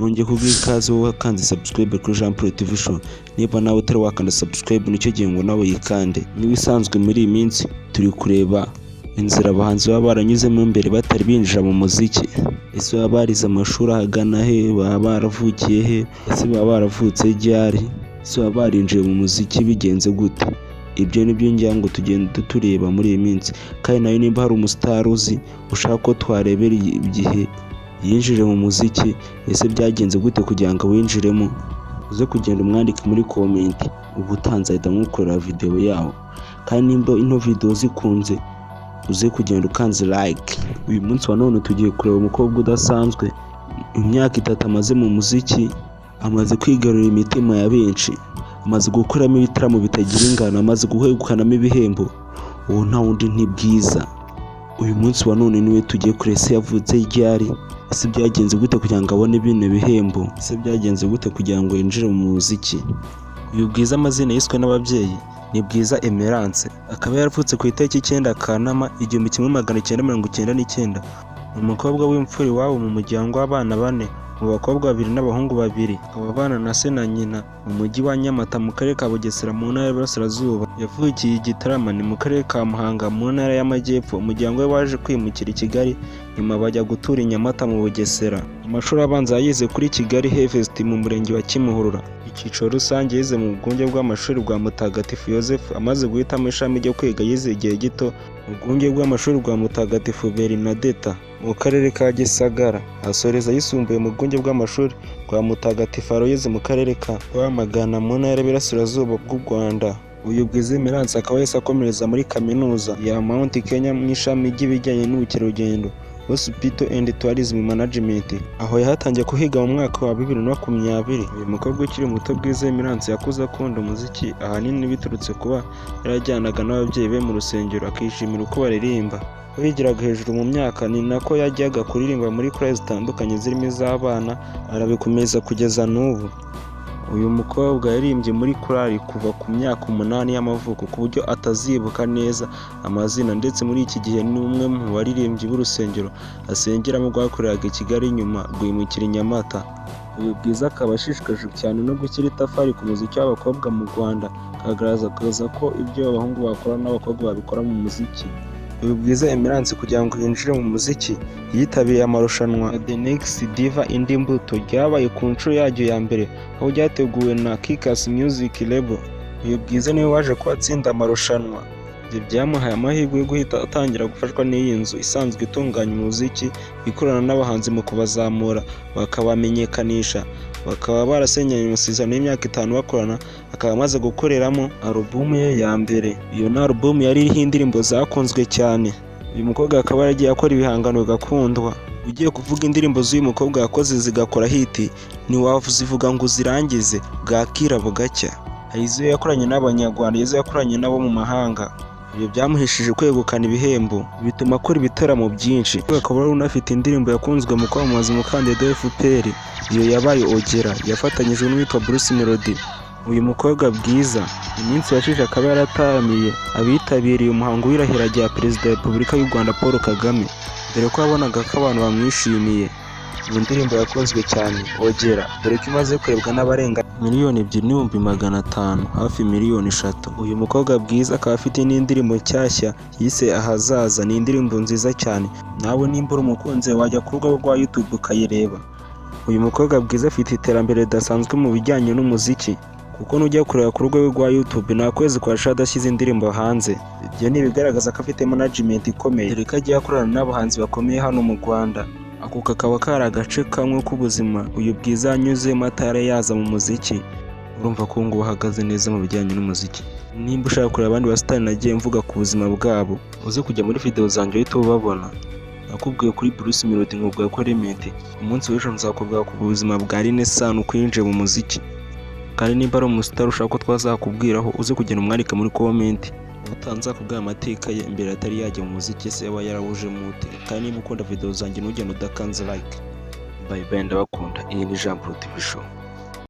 Nongeye kuguha ikaze wowe wakanze subscribe kuri Jean Paul TV Show. Niba nawe utari wakanda subscribe, nicyo gihe ngo nawe yikande. Nk'ibisanzwe, muri iyi minsi turi kureba inzira abahanzi baba baranyuzemo mbere batari binjira mu muziki. Ese baba barize amashuri ahagana he? Baba baravukiye he? Ese baba baravutse ryari? Ese baba barinjiye mu muziki bigenze gute? Ibyo ni byo ngira ngo tugende tureba muri iyi minsi. Kandi nawe nimba hari umusitari uzi ushaka ko twarebera igihe yinjije mu muziki, ese byagenze gute kugira ngo awinjiremo, uze kugenda umwandike muri comment, ubutaha nzahita nkukorera video yawo. Kandi nimba ino video zikunze, uze kugenda ukanze like. Uyu munsi wa none tugiye kureba umukobwa udasanzwe. Imyaka 3 amaze mu muziki, amaze kwigarurira imitima ya benshi, amaze gukoramo ibitaramo bitagira ingano, amaze guhegukanamo ibihembo. Uwo nta wundi ni Bwiza. Uyu munsi wa none niwe tugiye kureba. Ese yavutse ryari? Ese byagenze gute kugira ngo abone bino bihembo? Ese byagenze gute kugira ngo yinjire mu muziki? Uyu Bwiza, amazina yiswe n'ababyeyi ni Bwiza Emerance, akaba yaravutse ku itariki 9 Kanama 1999. Ni umukobwa w'imfura iwabo mu muryango w'abana bane, mu bakobwa babiri n'abahungu babiri. Akaba abana na se na nyina mu mujyi wa Nyamata, mu karere ka Bugesera, mu ntara y'Iburasirazuba. Yavukiye i Gitarama, ni mu karere ka Muhanga, mu ntara y'Amajyepfo. Umuryango we waje kwimukira i Kigali, nyuma bajya gutura i Nyamata mu Bugesera. Amashuri abanza yayize kuri Kigali Harvest mu murenge wa Kimihurura. Icyiciro rusange yize mu rwunge rw'amashuri rwa Mutagatifu Yozefu. Amaze guhitamo ishami ryo kwiga, yize igihe gito mu rwunge rw'amashuri rwa Mutagatifu Bernadeta mu karere ka Gisagara, asoreza ayisumbuye mu rwunge rw'amashuri rwa Mutagatifu Aloyizi mu karere ka Rwamagana, mu ntara y'Iburasirazuba bw'u Rwanda. Uyu Bwiza Emerance akaba yahise akomereza muri kaminuza ya Mount Kenya mu ishami ry'ibijyanye n'ubukerarugendo, Hospitality and Tourism Management, aho yahatangiye kuhiga mu mwaka wa 2020. Uyu mukobwa ukiri muto Bwiza Emerance yakuze akunda umuziki, ahanini biturutse kuba yarajyanaga n'ababyeyi be mu rusengero, akishimira uko baririmba. Uko yigiraga hejuru mu myaka, ni nako yajyaga kuririmba muri korali zitandukanye zirimo iz'abana, arabikomeza kugeza n'ubu. Uyu mukobwa yaririmbye muri korali kuva ku myaka 8 y'amavuko, ku buryo atazibuka neza amazina, ndetse muri iki gihe ni umwe mu baririmbyi b'urusengero asengeramo rwakoreraga i Kigali, nyuma rwimukira i Nyamata. Uyu Bwiza akaba ashishikajwe cyane no gushyira itafari ku muziki w'abakobwa mu Rwanda, akagaragaza ko ibyo abahungu bakora n'abakobwa babikora mu muziki. Uyu Bwiza Emerance, kugira ngo yinjire mu muziki, yitabiriye amarushanwa ya The Next Diva Indi Mbuto, ryabaye ku nshuro yaryo ya mbere, aho ryateguwe na Kikac Music Label. Uyu Bwiza niwe waje kuba atsinda amarushanwa. Ibyo byamuhaye amahirwe yo guhita atangira gufashwa n'iyi nzu isanzwe itunganya umuziki, ikorana n'abahanzi mu kubazamura bakabamenyekanisha, bakaba barasinyanye amasezerano y'imyaka 5 bakorana, akaba amaze gukoreramo alubumu ye ya mbere. Iyo ni alubumu yari iriho indirimbo zakunzwe cyane. Uyu mukobwa akaba yaragiye akora ibihangano bigakundwa. Ugiye kuvuga indirimbo z'uyu mukobwa yakoze zigakora hit, ntiwazivuga ngo uzirangize, bwakira bugacya. Hari izo yakoranye n'Abanyarwanda, izo yakoranye nabo mu mahanga. Ibyo byamuhesheje kwegukana ibihembo, bituma akora ibitaramo byinshi. Akaba yari unafite indirimbo yakunzwe mu kwamamaza umukandida wa FPR, iyo yabaye Ogera, yafatanyije n'uwitwa Bruce Melody. Uyu mukobwa Bwiza, iminsi yashize akaba yarataramiye abitabiriye umuhango w'irahira rya Perezida wa Repubulika y'u Rwanda Paul Kagame, dore ko yabonaga ko abantu bamwishimiye. Mu ndirimbo yakunzwe cyane Ogera, dore ko imaze kurebwa n'abarenga 2,500,000, hafi miliyoni 3. Uyu mukobwa Bwiza akaba afite n'indirimbo nshyashya yise Ahazaza. Ni indirimbo nziza cyane, nawe nimba uri umukunzi wajya ku rubuga rwa YouTube ukayireba. Uyu mukobwa Bwiza afite iterambere ridasanzwe mu bijyanye n'umuziki, kuko nujya kureba ku rubuga rwa YouTube, nta kwezi kwashira adashyize indirimbo hanze. Ibyo ni ibigaragaza ko afite management ikomeye, dore ko agiye akorana n'abahanzi bakomeye hano mu Rwanda. Ako kakaba kari agace kamwe k'ubuzima uyu Bwiza yanyuzemo atari yaza mu muziki. Urumva ko ubu ngubu ahagaze neza mu bijyanye n'umuziki. Nimba ushaka kureba abandi basitari nagiye mvuga ku buzima bwabo, uze kujya muri video zanjye uhite ubabona. Nakubwiye kuri Bruce Melody, nkubwira ko Element. Umunsi w'ejo nzakubwira ku buzima bwa Alyn Sano, uko yinjiye mu muziki. Kandi nimba ari umusitari ushaka ko twazakubwiraho, uze kugenda umwandike muri comment. Ubutaha nzakubwira amateka ye mbere atari yajya mu muziki, se yaba yarawujemo ute? Kandi niba ukunda video zanjye, ntugende udakanze like. Bye bye, ndabakunda. Iyi ni Jean Paul TV Show.